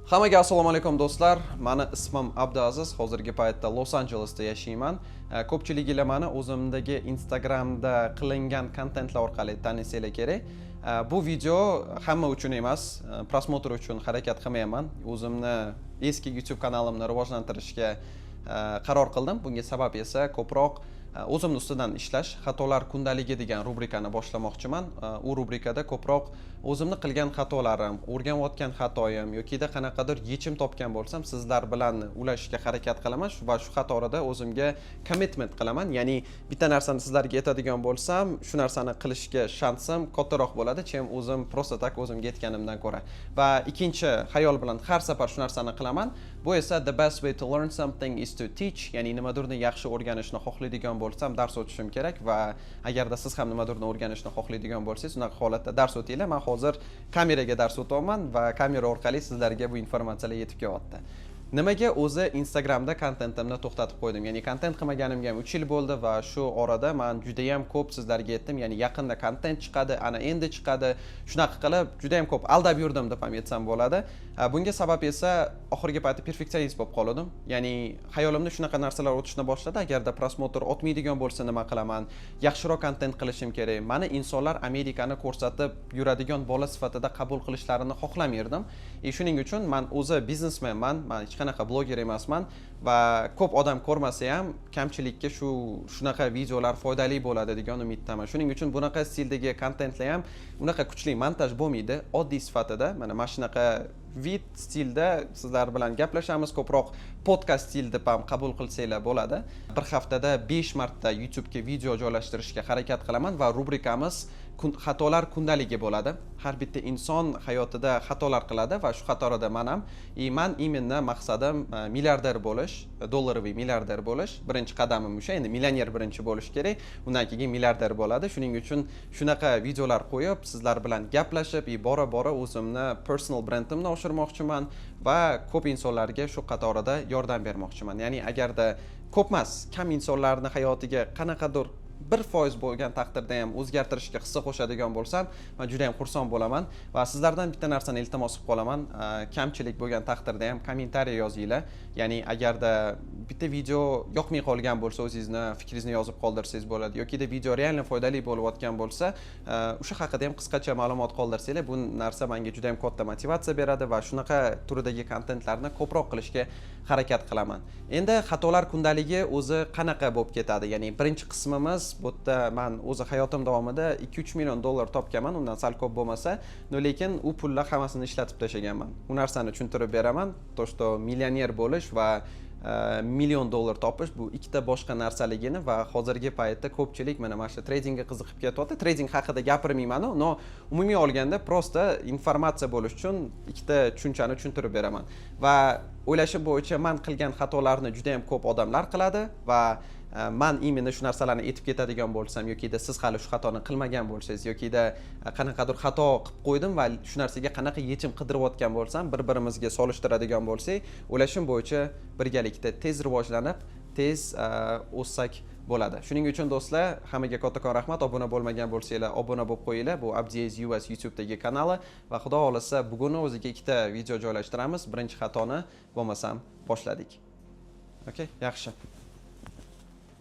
Hammaga assalomu alaykum, do'stlar. Mani ismim Abduaziz. Hozirgi paytda Los Anjelesda yashayman. Ko'pchiliginglar mani o'zimdagi Instagramda qilingan kontentlar orqali tanisanglar kerak. Bu video hamma uchun emas, просмотр uchun harakat qilmayapman. O'zimni eski YouTube kanalimni rivojlantirishga qaror qildim. Bunga sabab esa ko'proq o'zimni ustidan ishlash, xatolar kundaligi degan rubrikani boshlamoqchiman. U rubrikada ko'proq o'zimni qilgan xatolarim, o'rganayotgan xatoyim yokida qanaqadir yechim topgan bo'lsam, sizlar bilan ulashishga harakat qilaman va shu qatorida o'zimga commitment qilaman. Ya'ni bitta narsani sizlarga aytadigan bo'lsam, shu narsani qilishga shansim kattaroq bo'ladi, чем o'zim просто так o'zimga aytganimdan ko'ra. Va ikkinchi xayol bilan har safar shu narsani qilaman. Bu esa "The best way to learn something is to teach", ya'ni nimadirni yaxshi o'rganishni xohlaydigan bo'lsam, dars o'tishim kerak va agarda siz ham nimadirni o'rganishni xohlaydigan bo'lsangiz, unaqa holatda dars o'tinglar. Man hozir kameraga dars o'tyapman va kamera orqali sizlarga bu informatsiyalar yetib kelyapti. Nimaga o'zi Instagramda kontentimni to'xtatib qo'ydim? Ya'ni kontent qilmaganimga ham 3 yil bo'ldi va shu orada man judayam ko'p sizlarga aytdim, ya'ni yaqinda kontent chiqadi, ana endi chiqadi, shunaqa qilib judayam ko'p aldab yurdim deb ham aytsam bo'ladi. Bunga sabab esa oxirgi paytda perfeksionist bo'lib qoldim. Ya'ni xayolimda shunaqa narsalar o'tishni boshladi: agarda просмотр o'tmaydigan bo'lsa, nima qilaman, yaxshiroq kontent qilishim kerak. Mani insonlar Amerikani ko'rsatib yuradigan bola sifatida qabul qilishlarini xohlamaydim и shuning uchun man o'zi biznesmenman, man hech qanaqa bloger emasman va ko'p odam ko'rmasa ham, kamchilikka shunaqa videolar foydali bo'ladi degan umiddaman. Shuning uchun bunaqa stildagi kontentlar ham unaqa kuchli montaj bo'lmaydi, oddiy sifatida mana shunaqa вид stilda sizlar bilan gaplashamiz, ko'proq podkast stil deb ham qabul qilsanglar bo'ladi. Bir haftada 5 marta YouTubega video joylashtirishga harakat qilaman va rubrikamiz xatolar kundaligi bo'ladi. Har bitta inson hayotida xatolar qiladi va shu qatorida man ham. И man именно maqsadim milliarder bo'lish, долларовый milliarder bo'lish. Birinchi qadamim o'sha. Endi millioner birinchi bo'lish kerak, undan keyin milliarder bo'ladi. Shuning uchun shunaqa videolar qo'yib, sizlar bilan gaplashib и bora bora o'zimni personal brendimni oshirmoqchiman va ko'p insonlarga shu qatorida yordam bermoqchiman. Ya'ni agarda ko'p emas, kam insonlarni hayotiga qanaqadir 1% bo'lgan taqdirda ham o'zgartirishga hissa qo'shadigan bo'lsam, man juda yam xursand bo'laman. Va sizlardan bitta narsani iltimos qilib qolaman: kamchilik bo'lgan taqdirda ham kommentariy yozinglar. Ya'ni agarda bitta video yoqmay qolgan bo'lsa, o'zingizni fikringizni yozib qoldirsangiz bo'ladi yokida video реально foydali bo'layotgan bo'lsa, o'sha haqida ham qisqacha ma'lumot qoldirsanglar, bu narsa menga juda yam katta motivatsiya beradi va shunaqa turdagi kontentlarni ko'proq qilishga harakat qilaman. Endi xatolar kundaligi o'zi qanaqa bo'lib ketadi? Ya'ni birinchi qismimiz, bu yerda man o'zi hayotim davomida 2-3 million dollar topganman, undan sal ko'p bo'lmasa, но lekin u pullar hammasini ishlatib tashlaganman. U narsani tushuntirib beraman, то что millioner bo'lish va million dollar topish bu ikkita boshqa narsaligini. Va hozirgi paytda ko'pchilik mana shu tradingga qiziqib ketyapti. Trading haqida gapirmaymanu, но umumiy olganda просто informatsiya bo'lishi uchun ikkita tushunchani tushuntirib beraman. Va o'ylashim bo'yicha, man qilgan xatolarni juda yam ko'p odamlar qiladi va man именно shu narsalarni aytib ketadigan bo'lsam yokida siz hali shu xatoni qilmagan bo'lsangiz yokida qanaqadir xato qilib qo'ydim va shu narsaga qanaqa yechim qidirayotgan bo'lsam, bir birimizga solishtiradigan bo'lsak, o'ylashim bo'yicha, birgalikda tez rivojlanib, tez o'ssak bo'ladi. Shuning uchun, do'stlar, hammaga kattakon rahmat. Obuna bo'lmagan bo'lsanglar, obuna bo'lib qo'yinglar. Bu Abdiaziz US YouTubedagi kanali va xudo xohlasa, bugunni o'ziga ikkita video joylashtiramiz. Birinchi xatoni bo'lmasam boshladik. Okey, yaxshi.